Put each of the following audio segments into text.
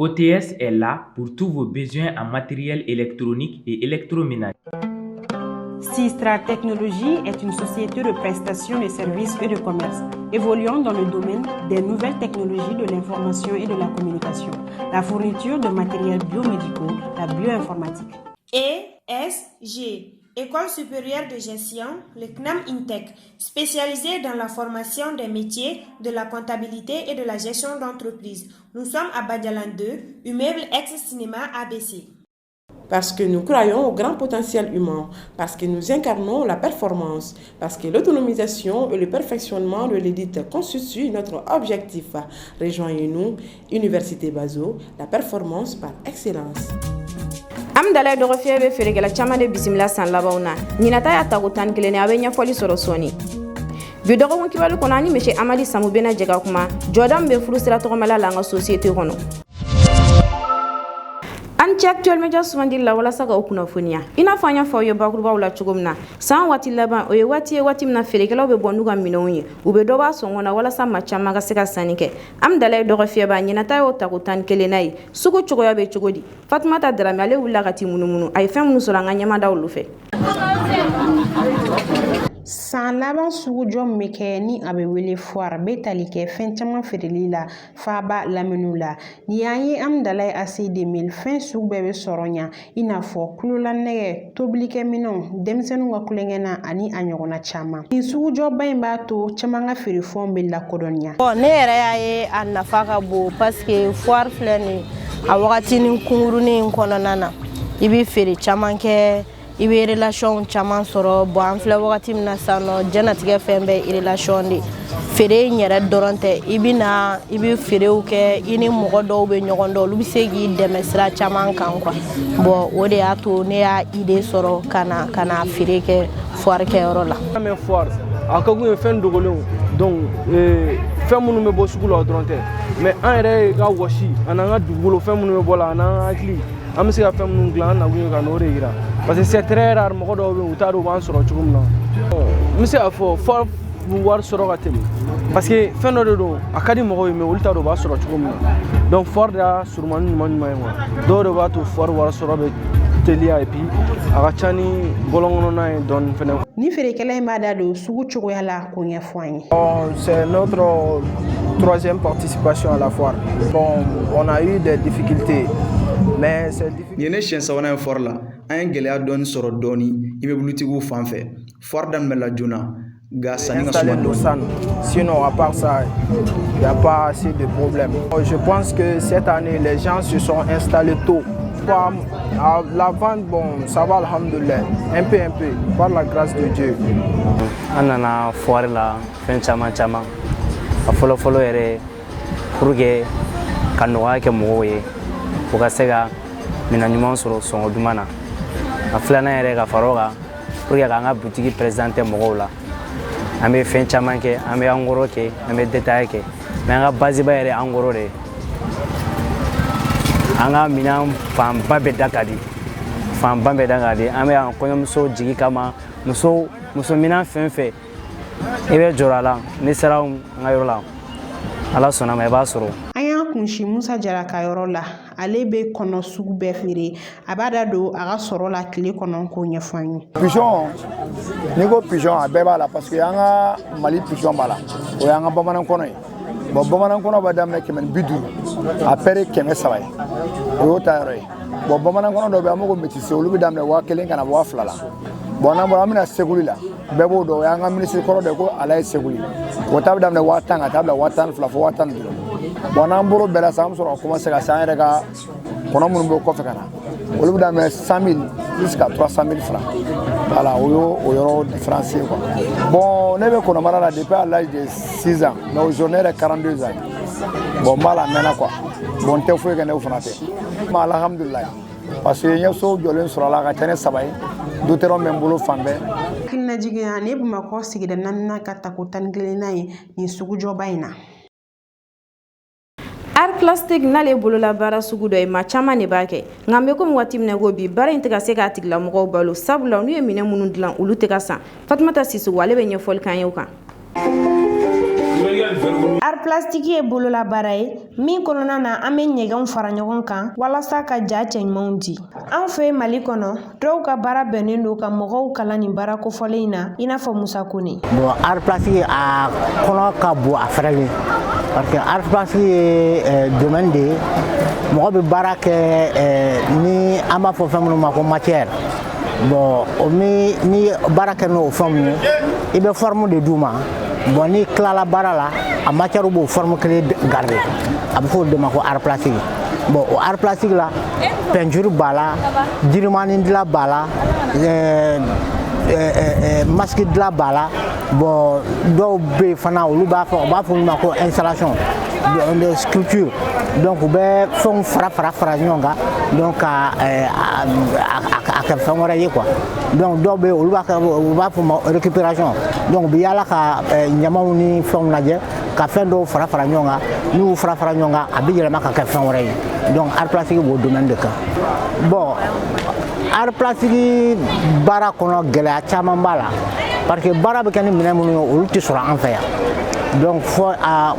OTS est là pour tous vos besoins en matériel électronique et électroménager. Sistra Technologies est une société de prestation de services et de commerce évoluant dans le domaine des nouvelles technologies de l'information et de la communication, la fourniture de matériels biomédicaux, la bioinformatique. ESG, École supérieure de gestion, le CNAM INTEC, spécialisée dans la formation des métiers de la comptabilité et de la gestion d'entreprise. Nous sommes à Badialan 2, immeuble ex-cinéma ABC. Parce que nous croyons au grand potentiel humain, parce que nous incarnons la performance, parce que l'autonomisation et le perfectionnement de l'élite constituent notre objectif. Rejoignez-nous, Université Bazo, la performance par excellence. Amdalaye dɔgɔfiyɛ bɛ feerekɛla caman de bisimila san labanw na. Ɲinata y'a tako 11, a bɛ ɲɛfɔli sɔrɔ sɔɔni. Bi dɔgɔkun kibaru kɔnɔ, ani monsieur Amadi Samu bɛna jɛ ka kuma jɔda min bɛ furu sira tɔgɔmɛla la an ka société kɔnɔ. An cɛ Actuel Media sugandili la walasa k'aw kunnafoniya. I n'a fɔ an y'a fɔ aw ye bakurubaw la cogo min na, san waati laban, o ye waati ye, waati min na feerekɛlaw bɛ bɔ n'u ka minɛnw ye, u bɛ dɔ b'a sɔngɔ na walasa maa caman ka se ka sanni kɛ. Amdalaye dɔgɔfiyɛba, ɲinata y'o tako 11na ye. Sugu cogoya bɛ cogo di? Fatumata Darame, ale wulila ka t'i munumunu. A ye fɛn minnu sɔrɔ, an ka ɲɛmada olu fɛ. San laban sugujɔ min bɛ kɛ ni a bɛ wele foire bɛ tali kɛ fɛn caman feereli la faaba laminiw la. Nin y'an ye Amdalaye AC 2000, fɛn sugu bɛɛ bɛ sɔrɔ ɲa, i n'a fɔ kulolanɛgɛ, tobilikɛminɛnw, denmisɛnninw ka tulonkɛna ani a ɲɔgɔnna caman. Nin sugujɔba in b'a to caman ka feerefɛnw bɛ lakodɔnniya. Ne yɛrɛ y'a ye a nafa ka bon, parce que foire filɛ nin ye, a wagatinin kunkurunin in kɔnɔna na, i bɛ feere caman kɛ, i bɛ relation caman sɔrɔ. Bon, an filɛ wagati min na sisan nɔ, diɲɛnatigɛ fɛn bɛɛ relation de. Feere in yɛrɛ dɔrɔn tɛ, i bɛ na, i bɛ feerew kɛ, i ni mɔgɔ dɔw bɛ ɲɔgɔn dɔn, olu bɛ se k'i dɛmɛ sira caman kan quoi. Bon, o de y'a to ne y'a idée sɔrɔ ka na feere kɛ foire kɛyɔrɔ la. An bɛ foire, a ka kun ye fɛn dogolenw. Donc fɛn minnu bɛ bɔ sugu la, o dɔrɔn tɛ, mais an yɛrɛ ka wɔsi ani an ka dugukolo fɛn minnu bɛ bɔ la ani an hakili, an bɛ se ka fɛn minnu dilan, an nakun ye ka n'o de yira, parce que c'est très rare, mɔgɔ dɔw bɛ yen, u t'a dɔn u b'an sɔrɔ cogo min na. N bɛ se k'a fɔ foire wari sɔrɔ ka teli, parce que fɛn dɔ de don, a ka di mɔgɔw ye, mais olu t'a dɔn u b'a sɔrɔ cogo min na. Donc foire de y'a surumani ɲuman ɲuman ye quoi. Dɔw de b'a to foire wari sɔrɔ bɛ teliya, et puis a ka ca ni bɔlɔn kɔnɔna ye dɔɔni fɛnɛ. Ni feerekɛla in b'a da don sugu cogoya la k'o ɲɛfɔ an ye. Bon, c'est notre troisième participation à la foire. Bon, on a eu des difficultés, mais ces difficultés. Nin ye ne siɲɛ sabanan ye foire la. An ye gɛlɛya dɔɔni sɔrɔ dɔɔni immeuble fan fɛ. Foire daminɛla joona, nka sanni ka suma dɔɔni. Sinon, à part ça, il n'y a pas assez de problèmes. Je pense que cette année, les gens se sont installés tôt. La vente, bon, ça va, alhamdoulilah. Un peu, un peu, par la grâce de Dieu. An nana foire la fɛn caman caman. A fɔlɔ fɔlɔ yɛrɛ, pour que ka nɔgɔya kɛ mɔgɔw ye, u ka se ka minɛn ɲuman sɔrɔ sɔngɔ duman na. A filanan yɛrɛ, ka fara o kan, pour que k'an ka butigi présenter mɔgɔw la. An bɛ fɛn caman kɛ, an bɛ en gros kɛ, an bɛ détail kɛ, mais an ka base ba yɛrɛ, en gros de ye. An ka minɛn fanba bɛɛ da ka di, fanba bɛɛ da ka di. An bɛ yan kɔɲɔmuso jigi kama, muso muso minɛn fɛn fɛn i bɛ jɔrɔ a la, n'i sera an ka yɔrɔ la, Ala sɔnna ma, i b'a sɔrɔ. An y'an kunsi Musa Jara ka yɔrɔ la. Ale bɛ kɔnɔ sugu bɛɛ feere. A b'a da don a ka sɔrɔ la tile kɔnɔ k'o ɲɛfɔ an ye. Pigeon, n'i ko pigeon, a bɛɛ b'a la, parce que an ka Mali pigeon b'a la, o y'an ka bamanan kɔnɔ ye. Bon, bamanan kɔnɔ bɛ daminɛ 150, a paire 300 ye, o y'o ta yɔrɔ ye. Bon, bamanan kɔnɔ dɔ bɛ yen, an b'o ko métissé, olu bɛ daminɛ 1000 ka na 2000 la. Bon, n'an bɔra, an bɛna seguli la, bɛɛ b'o dɔn, o y'an ka minisiri kɔrɔ dɔ ye ko Alaye Seguli. O ta bɛ daminɛ 10 000 ka taa bila 12 000 fo 15 000. Bon, n'an bɔr'o bɛɛ la sisan, an bɛ sɔrɔ ka commencer ka se an yɛrɛ ka kɔnɔ minnu bɛ kɔfɛ ka na, olu bɛ daminɛ 100 000 jusqu'à 300 000 francs. Voilà, o y'o o yɔrɔ différence ye quoi. Bon, ne bɛ kɔnɔmara la depuis à l'âge de 6 ans, mais aujourd'hui ne yɛrɛ 42 ans ye. Bon, n b'a la, a mɛnna quoi. Bon, n tɛ foyi kɛ, ne fana tɛ, mais alhamdulilayi, parce que n ye so jɔlen sɔrɔ a la, a ka ca ni saba ye, dutɛrɛw bɛ n bolo fan bɛɛ. Hakilinajigin, nin ye Bamakɔ sigida naaninan ka tako 11nan ye nin sugujɔba in na. Art plastique n'ale ye bololabaara sugu dɔ ye, maa caman de b'a kɛ, nka an bɛ komi waati min na ko bi, baara in tɛ ka se k'a tigilamɔgɔw balo, sabula n'u ye minɛn minnu dilan, olu tɛ ka san. Fatumata Sisoko, ale bɛ ɲɛfɔli k'an ye o kan. Art plastique ye bololabaara ye min kɔnɔna na an bɛ ɲɛgɛnw fara ɲɔgɔn kan walasa ka ja cɛɲumanw di. An fɛ Mali kɔnɔ, dɔw ka baara bɛnnen don ka mɔgɔw kalan nin baara kofɔlen in na, i n'a fɔ Musa Kone. Bon, art plastique a kɔnɔ ka bon, a fɛrɛlen, parce que art plastique ye domaine de ye, mɔgɔ bɛ baara kɛ ni an b'a fɔ fɛn minnu ma ko matière. Bon, o min ni baara kɛ n'o fɛnw ye, i bɛ forme de d'u ma. Bon, n'i tilala baara la, a matière b'o forme kelen garder, a bɛ fɔ o de ma ko art plastique. Bon, o art plastique la, peinture b'a la, jirimani dilan b'a la, masque dilan b'a la. Bon, dɔw bɛ yen fana, olu b'a fɔ, u b'a fɔ olu ma ko installation de sculpture. Donc u bɛ fɛnw fara fara fara ɲɔgɔn kan, donc ka a kɛ fɛn wɛrɛ ye quoi. Donc dɔw bɛ yen, olu b'a kɛ, u b'a fɔ ma récupération. Donc u bɛ yaala ka ɲamaw ni fɛnw lajɛ, ka fɛn dɔw fara fara ɲɔgɔn kan. N'u y'u fara fara ɲɔgɔn kan, a bɛ yɛlɛma ka kɛ fɛn wɛrɛ ye. Donc art plastique b'o domaine de kan. Bon, art plastique baara kɔnɔ, gɛlɛya caman b'a la, parce que baara bɛ kɛ ni minɛn minnu ye, olu tɛ sɔrɔ an fɛ yan. Donc fɔ a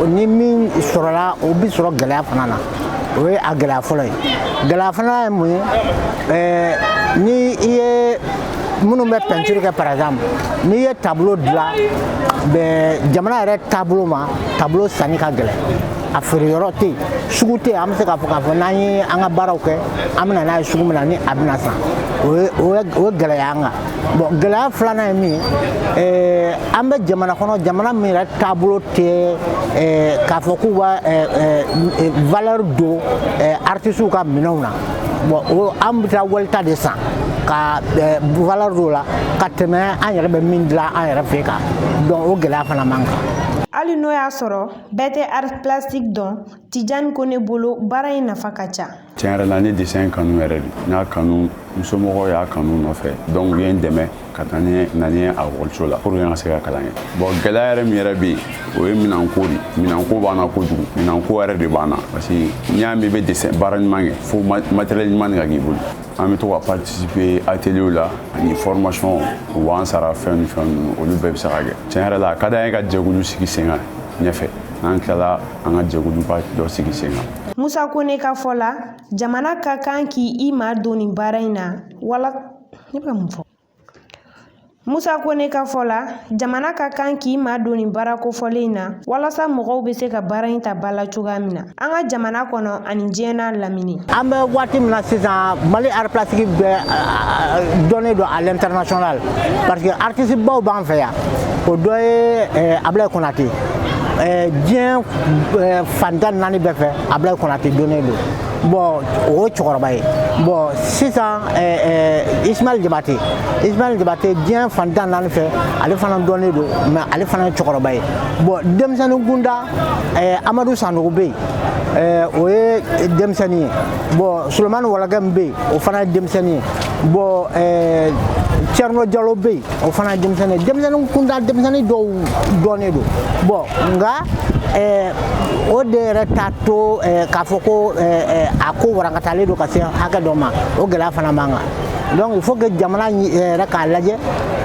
ni min sɔrɔla, o bɛ sɔrɔ gɛlɛya fana na. O ye a gɛlɛya fɔlɔ ye. Gɛlɛya fana ye mun ye? Ni i ye minnu bɛ peinture kɛ, par exemple n'i ye tableau dilan, bɛ jamana yɛrɛ taabolo ma, tableau sanni ka gɛlɛn, a feere yɔrɔ tɛ yen, sugu tɛ yen. An bɛ se k'a fɔ n'an ye an ka baaraw kɛ, an bɛ na n'a ye sugu min na, ni a bɛna san, o ye gɛlɛya an kan. Bon, gɛlɛya filanan ye min ye, an bɛ jamana kɔnɔ, jamana min yɛrɛ taabolo tɛ k'a fɔ k'u b'a valeur don artistes ka minɛnw na. Bon, o an bɛ taa walita de san ka valeur don o la ka tɛmɛ an yɛrɛ bɛ min dilan an yɛrɛ fɛ kan. Donc o gɛlɛya fana b'an kan. Hali n'o y'a sɔrɔ bɛɛ tɛ art plastique dɔn, Tijani ko ne bolo, baara in nafa ka ca. Tiɲɛ yɛrɛ la, ne dessin kanu yɛrɛ de, n y'a kanu, n somɔgɔw y'a kanu nɔfɛ. Donc u ye n dɛmɛ ka taa ni na ni ekɔliso la pour que n ka se ka kalan kɛ. Bon, gɛlɛya yɛrɛ min yɛrɛ bɛ yen, o ye minɛnko de. Minɛnko b'an na kojugu, minɛnko yɛrɛ de b'an na, parce que n'i y'a mɛn i bɛ dessin baara ɲuman kɛ, fo matériel ɲuman de ka k'i bolo. An bɛ to ka participer atelier la ani formation, u b'an sara fɛn ni fɛn ninnu, olu bɛɛ bɛ se ka kɛ. Tiɲɛ yɛrɛ la, a ka d'an ye ka jɛkulu sigi sen kan ɲɛfɛ, n'an tilala an ka jɛkuluba dɔ sigi sen kan. Musa Kone ka fɔ la, jamana ka kan k'i ma don nin baara in na wala ne bɛ ka mun fɔ. Musa Kone ka fɔ la, jamana ka kan k'i ma don nin baara kofɔlen in na walasa mɔgɔw bɛ se ka baara in ta ba la cogoya min na an ka jamana kɔnɔ ani diɲɛ n'a lamini. An bɛ waati min na sisan, Mali art plastique bɛɛ dɔnnen don à l'international, parce que artiste baw b'an fɛ yan. O dɔ ye Ablaye Konate. Diɲɛ fan 14 bɛɛ fɛ, Ablaye Konate dɔnnen don. Bon, o ye cɛkɔrɔba ye. Bon, sisan Ismaël Jabate, Ismaël Jabate, diɲɛ fan 14 fɛ, ale fana dɔnnen don, mais ale fana ye cɛkɔrɔba ye. Bon, denmisɛnnin kunda, Amadu Sanogo bɛ yen, o ye denmisɛnnin ye. Bon, Solomani Walagɛ min bɛ yen, o fana ye denmisɛnnin ye. Bon, Thierno Diallo bɛ yen, o fana ye denmisɛnnin ye. Denmisɛnnin kunda, denmisɛnnin dɔw dɔnnen don. Bon, nka o de yɛrɛ t'a to k'a fɔ ko a ko warankatalen don ka se hakɛ dɔ ma. O gɛlɛya fana b'an kan. Donc il faut que jamana yɛrɛ k'a lajɛ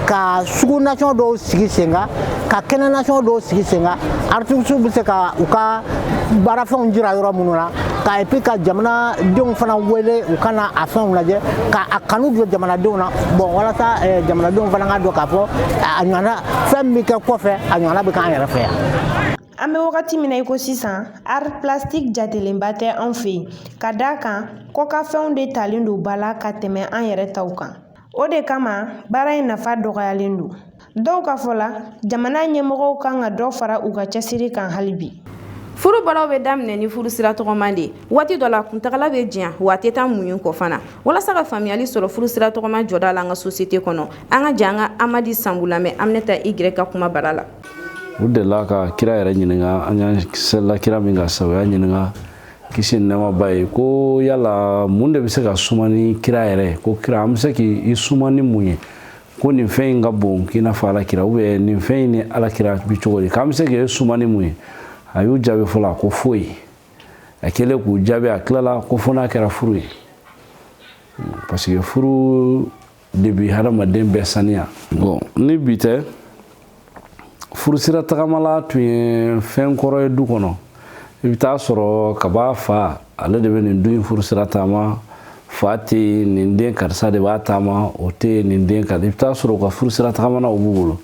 ka sugu nation dɔw sigi sen kan, ka kɛnɛ nation dɔw sigi sen kan, artistes bɛ se ka u ka baarafɛnw jira yɔrɔ minnu na, ka et puis ka jamanadenw fana wele u ka na a fɛnw lajɛ, ka a kanu don jamanadenw na. Bon, walasa jamanadenw fana ka dɔn k'a fɔ a ɲɔgɔnna fɛn min bɛ kɛ kɔfɛ, a ɲɔgɔnna bɛ k'an yɛrɛ fɛ yan. An bɛ wagati min na i ko sisan, art plastique jatelenba tɛ anw fɛ yen, ka d'a kan kɔkanfɛnw de talen don ba la ka tɛmɛ an yɛrɛ taw kan. O de kama baara in nafa dɔgɔyalen don. Dɔw ka fɔ la, jamana ɲɛmɔgɔw kan ka dɔ fara u ka cɛsiri kan hali bi. Furu balaw bɛ daminɛ ni furu sira tɔgɔman de ye. Waati dɔ la, kuntagala bɛ janya, wa a tɛ taa muɲu kɔ fana. Walasa ka faamuyali sɔrɔ furu sira tɔgɔman jɔda la an ka société kɔnɔ, an ka jɛ an ka Amadi Sanbu lamɛn Aminata Y ka kuma bara la. U delila ka kira yɛrɛ ɲininka, an y'an selila kira min ka sa, u y'a ɲininka, kisi ni nɛɛma b'a ye, ko yala mun de bɛ se ka suma ni kira yɛrɛ, ko kira, an bɛ se k'i suma ni mun ye, ko nin fɛn in ka bon k'i n'a fɔ ala kira, ou bien nin fɛn in ni ala kira bɛ cogo di, k'an bɛ se k'e suma ni mun ye? A y'u jaabi fɔlɔ, a ko foyi. A kɛlen k'u jaabi, a tilala ko fo n'a kɛra furu ye, parce que furu de bi hadamaden bɛɛ saniya. Bon, ni bi tɛ, Furusira tagamala tun ye fɛn kɔrɔ ye du kɔnɔ. I bɛ taa sɔrɔ kaba fa, ale de bɛ nin du in furusira taama. Fa tɛ yen, nin den karisa de b'a taama, o tɛ yen, nin den karisa. I bɛ taa sɔrɔ u ka furusira tagamana o b'u bolo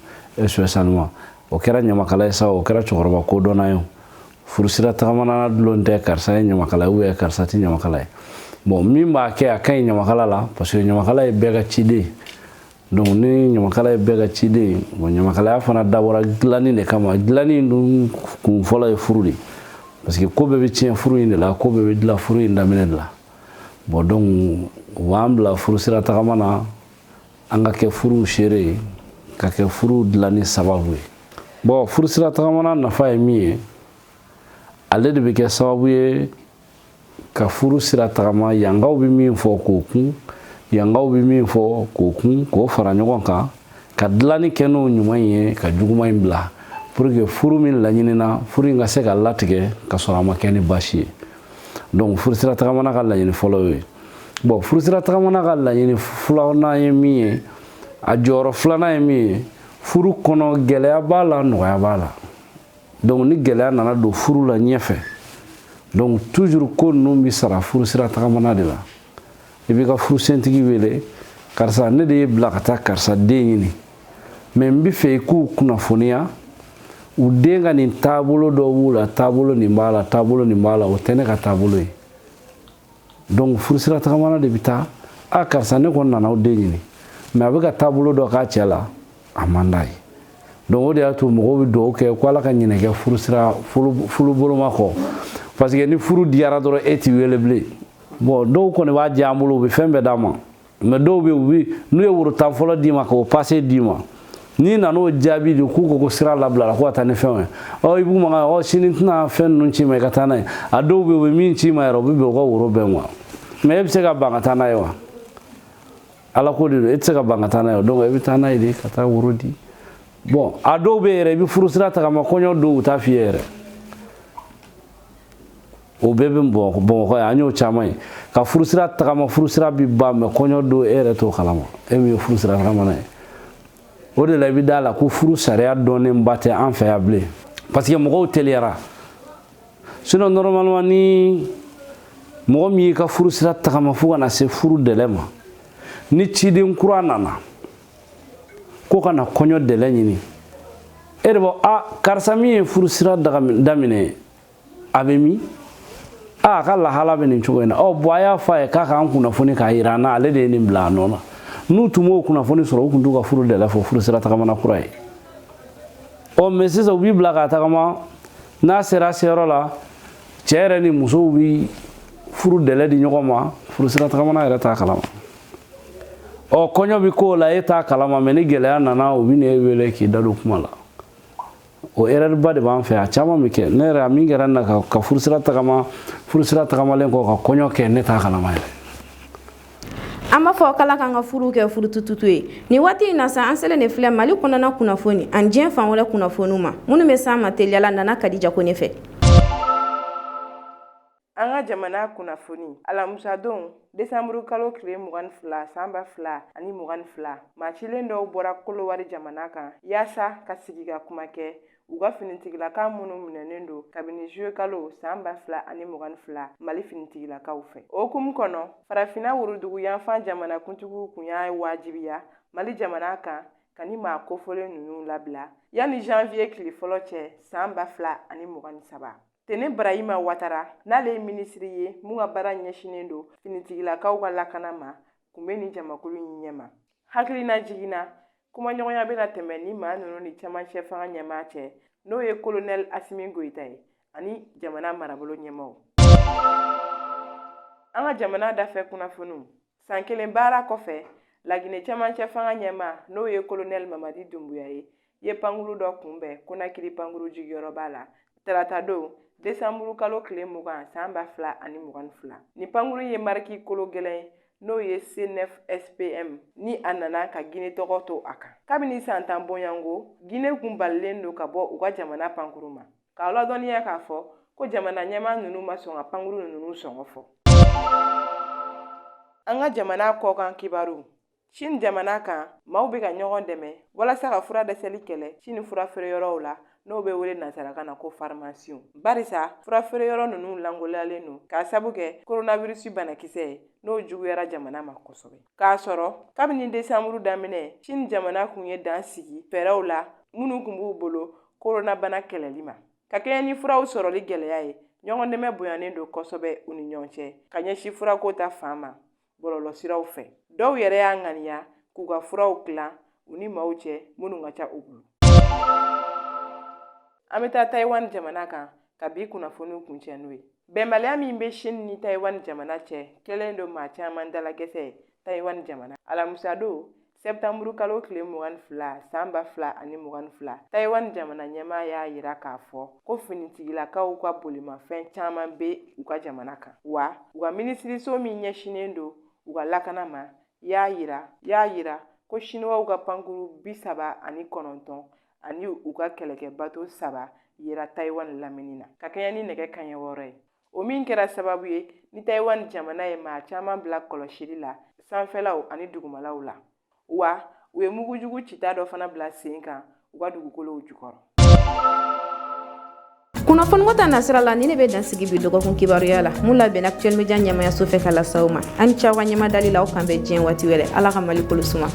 spécialement. O kɛra ɲamakala ye sa, o kɛra cɛkɔrɔba kodɔnna ye o, furusira tagamana dulon tɛ karisa ye ɲamakala ye ou bien karisa tɛ ɲamakala ye. Bon, min b'a kɛ a ka ɲi ɲamakala la, parce que ɲamakala ye bɛɛ ka ciden ye. Donc ni ɲamakala ye bɛɛ ka ciden ye, bon, ɲamakalaya fana dabɔra dilanni de kama. Dilanni dun kun fɔlɔ ye furu de, parce que ko bɛɛ bɛ tiɲɛ furu in de la, ko bɛɛ bɛ dilan furu in daminɛ de la. Bon, donc u b'an bila furusira tagama na, an ka kɛ furuw seere ye, ka kɛ furu dilanni sababu ye. Bon, furusira tagamana nafa ye min ye, ale de bɛ kɛ sababu ye ka furu sira tagama. Yankaw bɛ min fɔ k'o kun, yankaw bɛ min fɔ k'o kun, k'o fara ɲɔgɔn kan, ka dilanni kɛ n'o ɲuman ye, ka juguman in bila, pour que furu min laɲinina, furu in ka se ka latigɛ ka sɔrɔ a ma kɛ ni baasi ye. Donc furusira tagamana ka laɲini fɔlɔ y'o ye. Bon, furusira tagamana ka laɲini filanan ye min ye, a jɔyɔrɔ filanan ye min ye, furu kɔnɔ gɛlɛya b'a la, nɔgɔya b'a la. Donc ni gɛlɛya nana don furu la ɲɛfɛ, donc toujours ko ninnu bɛ sara furusira tagamana de la. I b'i ka furusentigi wele: karisa, ne de ye bila ka taa karisa den ɲini, mais n bɛ fɛ i k'u kunnafoniya, u den ka nin taabolo dɔ b'u la, taabolo nin b'a la, taabolo nin b'a la, o tɛ ne ka taabolo ye. Donc furusira tagamana de bɛ taa: a karisa, ne kɔni nana aw den ɲini, mais a bɛ ka taabolo dɔ k'a cɛ la, a man d'a ye. Donc o de y'a to mɔgɔw bɛ dugawu kɛ ko Ala ka ɲinɛ kɛ furusira furu boloma kɔ, parce que ni furu diyara dɔrɔn, e t'i wele bilen. Bon, dɔw kɔni b'a diya an bolo, u bɛ fɛn bɛɛ d'an ma, mais dɔw bɛ yen, u bɛ n'u ye woro tan fɔlɔ d'i ma, k'o pase d'i ma, n'i nan'o jaabi di k'u ko ko sira labilala, ko ka taa ni fɛnw ye, ɔ i b'u mankan, ɔ sini tɛna fɛn ninnu ci ma, i ka taa n'a ye. A dɔw bɛ yen, u bɛ min ci ma yɛrɛ, u bɛ bɛn u ka woro bɛɛ ma, mais e bɛ se ka ban ka taa n'a ye wa? Ala ko de don, e tɛ se ka ban ka taa n'a ye. Donc e bɛ taa n'a ye de, ka taa woro di. Bon, a dɔw bɛ yɛrɛ, i bɛ furu sira tagama, kɔɲɔ don, u t'a f'i ye yɛrɛ. O bɛɛ bɛ Bamakɔ yan, an y'o caman ye, ka furusira tagama, furusira bi ban, mais kɔɲɔ don, e yɛrɛ t'o kalama, e min ye furusira tagamana ye. O de la i bɛ da la ko furu sariya dɔnnenba tɛ an fɛ yan bilen, parce que mɔgɔw teliyara. Sinon normalement, ni mɔgɔ min y'i ka furusira tagama fo ka na se furu délai ma, ni ciden kura nana ko ka na kɔɲɔ délai ɲini, e de b'a a karisa min ye furusira daminɛ, a bɛ min, a ka lahala bɛ nin cogo in na. Ɔ bon, a y'a fɔ a ye k'a k'an kunnafoni k'a yira an na, ale de ye nin bila a nɔ na. N'u tun m'o kunnafoni sɔrɔ, u tun t'u ka furu délai fɔ furusira tagamana kura ye. Ɔ mais sisan, u b'i bila k'a tagama, n'a sera seyɔrɔ la, cɛ yɛrɛ ni musow bi furu délai di ɲɔgɔn ma, furusira tagamana yɛrɛ t'a kalama. Ɔ kɔɲɔ bi k'o la, e t'a kalama, mais ni gɛlɛya nana, u bɛ n'e wele k'i da don kuma la. O erreur ba de b'an fɛ, a caman bɛ kɛ. Ne yɛrɛ, a min kɛra n na, ka furusira tagama, furusira tagamalen kɔ, ka kɔɲɔ kɛ, ne t'a kalama yɛrɛ. An b'a fɔ k'Ala k'an ka furu kɛ furutututu ye. Nin waati in na sa, an selen de filɛ Mali kɔnɔna kunnafoni ani diɲɛ fan wɛrɛ kunnafoniw ma, minnu bɛ s'an ma teliyala Nana Kadija Kone fɛ. An ka jamana kunnafoni, alamusadon desanburu kalo tile 22 san 2022, maa cilen dɔw bɔra Kolowari jamana kan yaasa ka sigi ka kuma kɛ u ka finitigilaka minnu minɛnen don kabini zuye kalo san 2022 Mali finitigilakaw fɛ. O hukumu kɔnɔ, Farafinna worodugu yanfan jamanakuntigiw kun y'a wajibiya Mali jamana kan ka ni maa kofɔlen ninnu labila yanni janvier tile fɔlɔ cɛ san 2023. Tene Barahima Watara, n'ale ye minisiri ye mun ka baara ɲɛsinnen don finitigilakaw ka lakana ma, kun bɛ nin jamakulu in ɲɛma. Hakilina jiginna, kumaɲɔgɔnya bɛna tɛmɛ ni maa ninnu ni cɛmancɛ fanga ɲɛmaa cɛ, n'o ye kolonɛli Asimi Goyita ye, ani jamana marabolo ɲɛmaaw. An ka jamana dafɛ kunnafoniw, san kelen baara kɔfɛ, Lagine cɛmancɛ fanga ɲɛmaa, n'o ye kolonɛli Mamadi Dunbuya ye, ye pankuru dɔ kunbɛn Konakiri pankuru jigiyɔrɔba la taratadon desanburu kalo tile 20 san 2022. Nin pankuru ye mariki kolo gɛlɛn ye, n'o ye C9 SPM, ni a nana ka Gine tɔgɔ to a kan. Kabini san 10 bɔɲɔgɔnko, Gine kun balilen don ka bɔ u ka jamana pankuru ma. K'aw ladɔnniya k'a fɔ ko jamana ɲɛmaa ninnu ma sɔn ka pankuru ninnu sɔngɔ fɔ. An ka jamana kɔkan kibaru. Chine jamana kan, maaw bɛ ka ɲɔgɔn dɛmɛ walasa ka fura dɛsɛli kɛlɛ Chine fura feereyɔrɔw la, n'o bɛ wele nansarakan na ko farimasiw, barisa fura feereyɔrɔ ninnu lankolonyalen don k'a sabu kɛ koronawirusi banakisɛ ye, n'o juguyara jamana ma kosɛbɛ. K'a sɔrɔ kabini desanburu daminɛ, Chine jamana kun ye dan sigi fɛɛrɛw la minnu kun b'u bolo koronabana kɛlɛli ma. Ka kɛɲɛ ni furaw sɔrɔli gɛlɛya ye, ɲɔgɔndɛmɛ bonyanen don kosɛbɛ u ni ɲɔgɔn cɛ ka ɲɛsin furako ta fan ma bɔlɔlɔsiraw fɛ. Dɔw yɛrɛ y'a ŋaniya k'u ka furaw tilan u ni maaw cɛ minnu ka ca u bolo. An bɛ taa Tayiwani jamana kan ka bi kunnafoniw kuncɛ n'o ye. Bɛnbaliya min bɛ Chine ni Tayiwani jamana cɛ kɛlen don maa caman dalagɛsɛ ye Tayiwani jamana. Alamusadon, sɛptanburu kalo tile 22 san 2022, Tayiwani jamana ɲɛmaa y'a yira k'a fɔ ko finitigilakaw ka bolimafɛn caman bɛ u ka jamana kan, wa u ka minisiriso min ɲɛsinnen don u ka lakana ma y'a yira ko Siniwaw ka pankuru 39 ani u ka kɛlɛkɛ bato 3 yera Tayiwani lamini na ka kɛɲɛ ni nɛgɛ kanɲɛ 6 ye, o min kɛra sababu ye ni Tayiwani jamana ye maa caman bila kɔlɔsili la sanfɛlaw ani dugumalaw la, wa u ye mugujugu cita dɔ fana bila sen kan u ka dugukolow jukɔrɔ. Kunnafoniko ta nasira la, nin de bɛ dansigi bi dɔgɔkun kibaruya la mun labɛnna Actuel Media ɲɛmayaso fɛ ka lase aw ma. Aw ni ce aw ka ɲɛmadali la. Aw k'an bɛn diɲɛ waati wɛrɛ. Ala ka Mali kolo suma.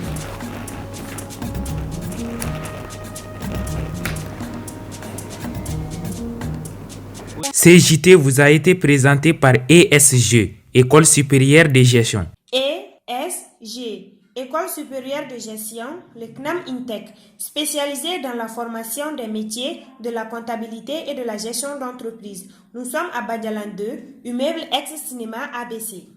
Ce JT vous a été présenté par ESG, École supérieure de gestion. ESG, École supérieure de gestion, le CNAM INTEC, spécialisée dans la formation des métiers de la comptabilité et de la gestion d'entreprise. Nous sommes à Badialan 2, immeuble ex-cinéma ABC.